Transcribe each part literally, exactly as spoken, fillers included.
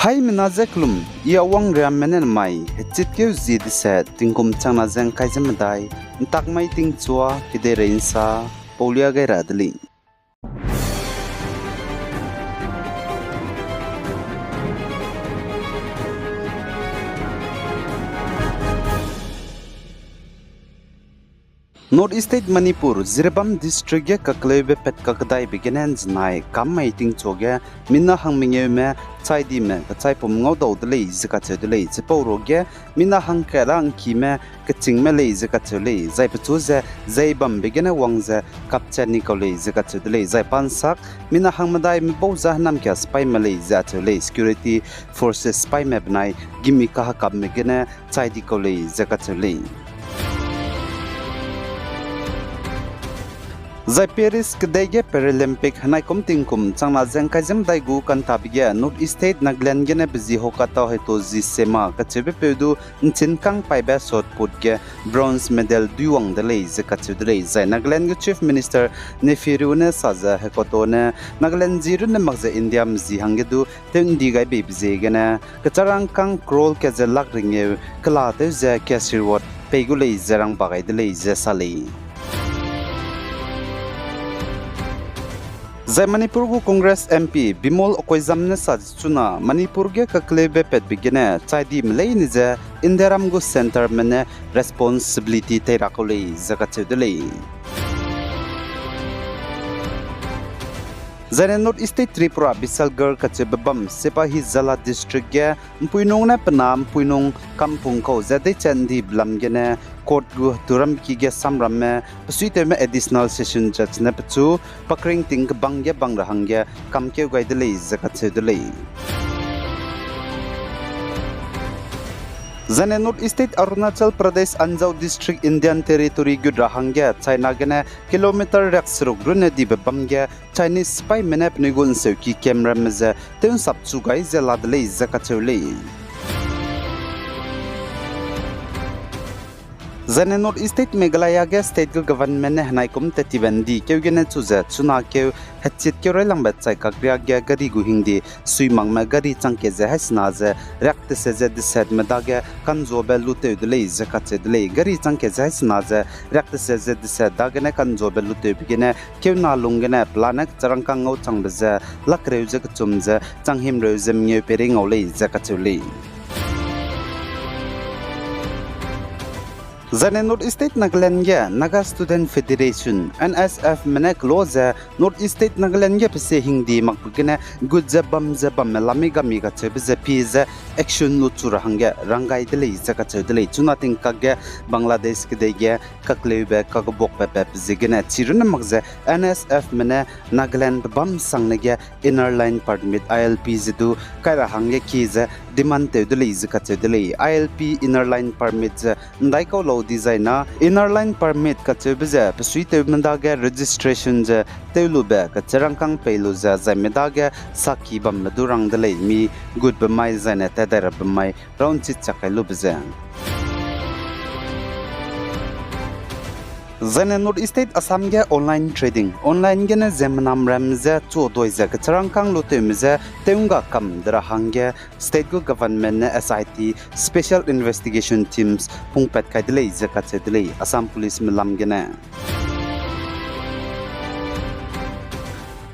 Haimena ze kelum, I Awang Riamme ne mai, hechitkeu zi dese, tingkum changna ze ngkai ze medai, ntak mai tingchua, kedeirei nsa, paulia gai ra de lei. North East State Manipur, Jiribam District ge kakleube pat kakdaibe gene nzenai kam mai tingchu ge, mina hang mengeume, chaidime, kachaipum ngau dau de lei ze kacheu de lei, chipau ruage, mina hangkat ra ngkime, kechîngme lei ze kacheu lei, zai pechu ze, zei bambe gene wang ze, kapchat ni kau lei ze kacheu de lei, zai pa nsak, mina hangmedaime bau za hênam kia sipaime lei ze acheu lei, security forces sipaime benai, gimi kahekapme gene, chai di kau lei ze kacheu lei. Zai Paris kedei ge Paralympic henai kum tingkum changna ze ngkai ze medai gu kantabe ge North East State Nagaland gene pe zi hokatau hetu zi sema kacheube peu du nchinkang paibe shot put ge bronze medal duiwang de lei ze kacheu de lei. Zai Nagaland ge Chief Minister Neiphiu Rio ne sa ze hekoto ne Nagaland zi runne mak ze India me zi hangge du tew ndi gai beibe ziegene, kecharangkang crore ke ze lakh ringeu, kela tew ze cash reward pei gu lei ze rang ba gai de lei ze sa lei. Zai Manipur gu Congress M P Bimol Akoijam ne sa chuna Manipur ge kakleube patbe gene chai dime leine ze Indiaram gu centreme ne responsibility tei ra kau lei ze kacheu de lei. Zaine North East State Tripura Bisalgarh kacheube bam Sipahi Jala District ge mpuinung ne pe na mpuinung kampung kau ze deichat ndi belam gene court gu heturambeki ge samramme pesuitewme additional session judge ne pechu pakring ting kebang ge bang ra hangge kamkeu gai de lei ze kacheu de lei. Zaine North East State Arunachal Pradesh Anjaw District Indian Territory gut ra hangge China gene kilometer riak seruk runne dibe bam ge Chinese sipaime ne penui gu nseuki cameramme ze tew nsap chu gai ze la de lei ze kacheu lei. Zaine North East State Meghalaya ge state gu government ne henai kum tetibe ndi keu gene chu ze chuna keu hechit keu railangbe chai kakria ge gari gu hingdi sui makme gari changke ze haisena ze riak tese ze desetme dage kanzuabe lutew de lei ze kacheu de lei. Gari changke ze haisena ze riak tese ze deset dagene kanzuabe lutewbe gene keuna lung gene pelane kecharangkang ngau changbe ze lakreu ze kechum ze changhimreu ze mengeu peirei ngau lei ze kacheu lei. Zaine North East State Nagaland ge Naga Student Federation, N S F me ne kelo ze North East State Nagaland ge pesie hingdi makbe gene gut ze bam ze bamme lami gami kacheube ze pie ze action lu chu ra hangge rang gai de lei ze kacheu de lei. Chuna tingkak ge Bangladesh kedei ge kakleube kakebuakbe patbe ziegene chi runne mak ze N S F me ne Nagaland pe bam sangne ge Inner Line Permit, I L P ze du kai ra hangge kie ze demand tew de lei ze kacheu de lei. I L P, Inner Line Permit ze ndaikau lau dizai na Inner Line Permit kacheube ze pesuitewme dage registration ze tewlube kecharangkang pei lu ze zaime dage saki bamme du rang de lei, mi gutbe mai zaine tadairabe mai raunchit chak kai lube ze. Zaine North East State Assam ge online trading, online gene ziemmenam ram ze chu doi ze kecharangkang lutewme ze tew ngga kam de ra hangge state gu government ne S I T, Special Investigation Teams, pungpat kai de lei ze kacheu de lei, Assam Police me lam gene.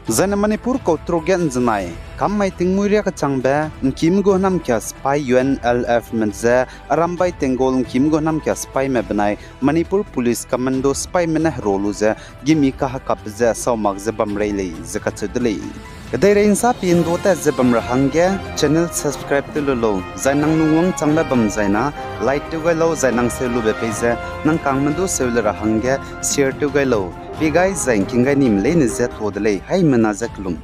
Zaine Manipur kautruk ge nzenai kam mai tingmuî riak kechangbe, ngkîme gu hênam kia sipai U N L F me ze, Arambai Tenggol ngkîme gu hênam kia sipaime benai Manipur Police Commando sipaime ne hero lu ze, gimi kahekapbe ze sau mak ze bam rei lei ze kacheu de lei. Kedeirei nsa pindua tat ze bam ra hangge channel subscribe tew lu lau, zai nang lungwangchangbe bam zai na like tew gai lau, zai nang seu lube pei ze nang kangme du seu le ra hangge share tew gai lau. Pie gai zai ngking gai nime leine ze tuâ de lei, haimena ze kelum.